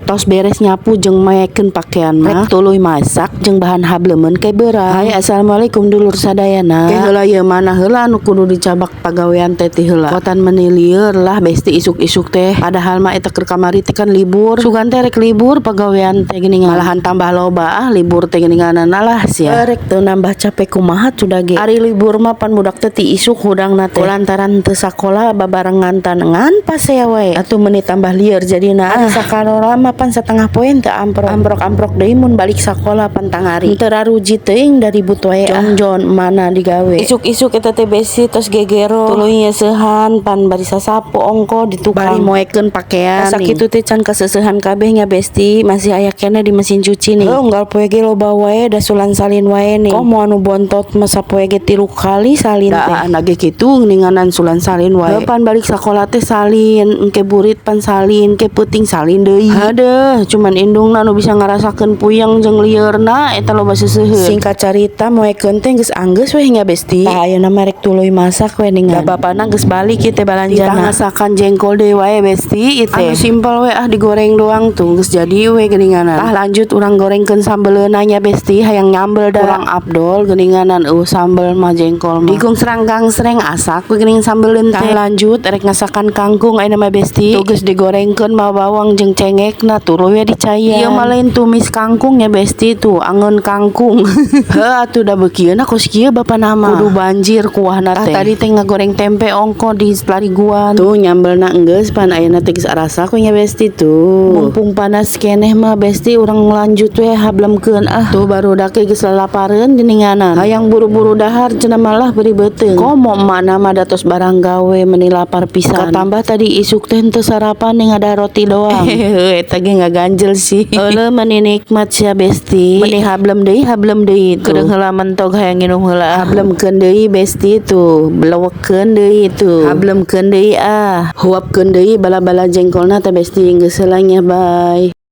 Tos beres nyapu jeung maekeun pakean mah, rek tuluy masak jeung bahan hablemeun ke beurang. Hai, assalamualaikum dulur sadayana. Ke heula ieu mana heula anu kudu dicabak pagawean teh ti heula. Kotan meni lieur lah, besti, isuk-isuk teh. Padahal mah eta keur kamari teh kan libur. Sugan teh rek libur pagawean teh geuningan. Malahan tambah loba ah libur teh geuninganan lah sia. Rek teu nambah capek kumaha sudah ge. Ari libur mah pan budak teh ti isuk hudangna teh. Lantaran teu sakola babarengan ngan pasea wae. Atuh meni tambah lieur jadina. Ari sakola mah pan satengah poe teu amprok. Amprok-amprok deui mun balik sakola pan tangari. Teu raruji teuing da ribut wae ah. Jongjon mana digawe. Isuk-isuk eta teh, besti, tos gegero. Tuluy nyeusehan pan bari sasapu ongko di tukang. Bari moekeun pakean. Sakitu teh can kaseusehan kabeh nya, besti, masih aya keneh di mesin cuci nih. Heuh, unggal poe ge loba wae da sulan salin wae nih. Komo anu bontot mah sapoe ge tilu kali salin teh. Da ge kitu geuninganan sulan salin wae. Heuh, pan balik sakola teh salin, engke burit pan salin, engke peuting salin deui. Hadeuh, cuman indungna nu bisa ngarasakeun puyeng jeung lieurna eta loba seuseuheun. Singkat carita, moekeun teh geus anggeus weh nya, besti. Tah, ayeuna mah rek tuluy masak we ningan. Da bapana geus balik ieu teh balanjana. Ngasakan jengkol deui wae, besti, ieu teh. Anu simpel we ah, digoreng doang tuh geus jadi we geuninganan. Tah, lanjut urang gorengkeun sambeleuna nya, besti, hayang nyambel da. Kurang abdol geuninganan euweuh sambel mah jengkol mah. Digungsrang gangsreng asak we geuning sambeleun teh. Tah, lanjut rek ngasakan kangkung ayeuna mah, besti. Tuh geus digorengkeun mah bawang jeung cengekna, tuluy we dicaian. Ieu mah lain tumis kangkung ya, besti, tuh angeun kangkung. Heuh atuh da beukieuna kos kieu bapana mah. Kudu banjir kuahna teh. Tadi teh ngagoreng tempe ongko di lariguan. Tuh nyambelna enggeus pan ayeuna teh geus arasak we nya, besti, tuh. Mumpung panas keneh mah, besti, urang lanjut we hablemkeun ah. Tuh barudak ge geus lalapareun geuninganan. Hayang buru-buru dahar cenah malah beri beuteung. Komo emakna mah da tos barang gawe meni lapar pisan. Katambah tadi isuk teh henteu sarapan nih, ada roti doang. Heuh, eta ge ngaganjel sih. Euleuh, meni nikmat sia, besti. Meni hablem deui tuh. Kedeung heula mentog, hayang nginum heula. Hablemkeun deui, besti, tuh. Belewekkeun deui tuh. Hablemkeun deui ah. Huapkeun deui bala-bala jengkolna teh, besti. Geus heula nya, bye.